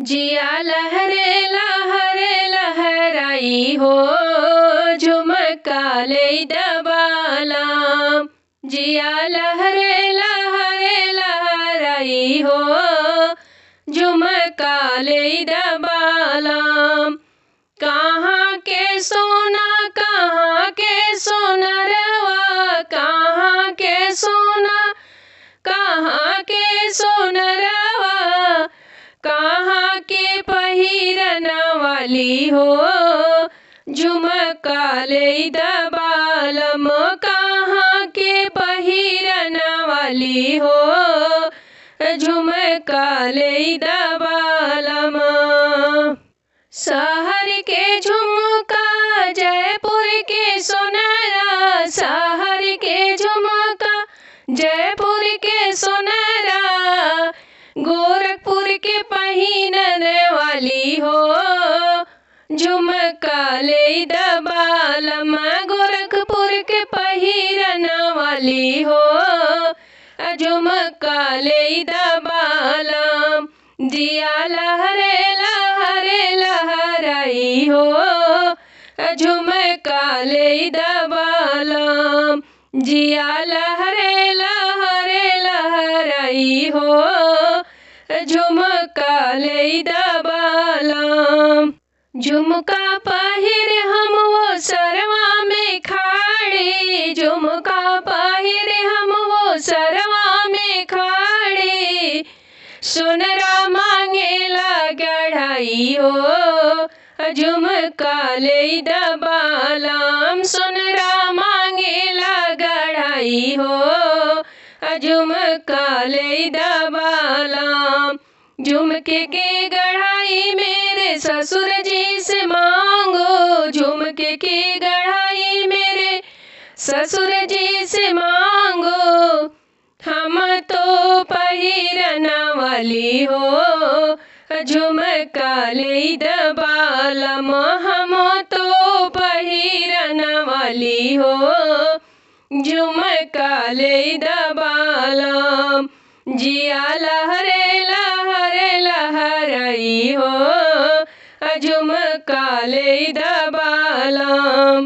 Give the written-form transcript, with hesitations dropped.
जिया लहरे लहरे लहराई हो, झुमका ले दबाला। जिया लहरे लहरे लहराई हो, झुमका ले दबाला। कहाँ के सोना कहाँ के सोनरवा, कहाँ के सोना कहाँ के सोनरवा, कहाँ के पहिरन वाली हो, झुमका ले दबालम। कहाँ के पहिरन वाली हो, झुमका ले दबालम। शहर के झुमका जयपुर के सोनारा, शहर के झुमका जयपुर के सोनारा, गोरखपुर के पहिनन वाली हो, झुमका ले दबालम। गोरखपुर के पहिरन वाली हो, झुमका ले दबालम। जिया लहरे लहरे लहराई हो, झुमका ले दबालम। जिया लहरे लहरे लहराई हो, झुमका ले दबालम। झुमका पहिर हम वो सरवा में खाड़े, झुमका पहिर हम वो सरवा में खाड़े, सोनरा मांगेला गढ़ाई हो, झुमका ले दबालम। सोनरा मांगेला गढ़ाई हो, झुमका ले दबालम। झुमके के गढ़ाई मेरे ससुर जी से मांगो, झुमके की गढ़ाई मेरे ससुर जी से मांगो, हम तो पहिरन वाली हो, झुमका ले दबालम। हम तो पहिरन वाली हो, झुमका ले दबालम। जिया लहरे लहरे लहराई हो, झुमका ले दबालम।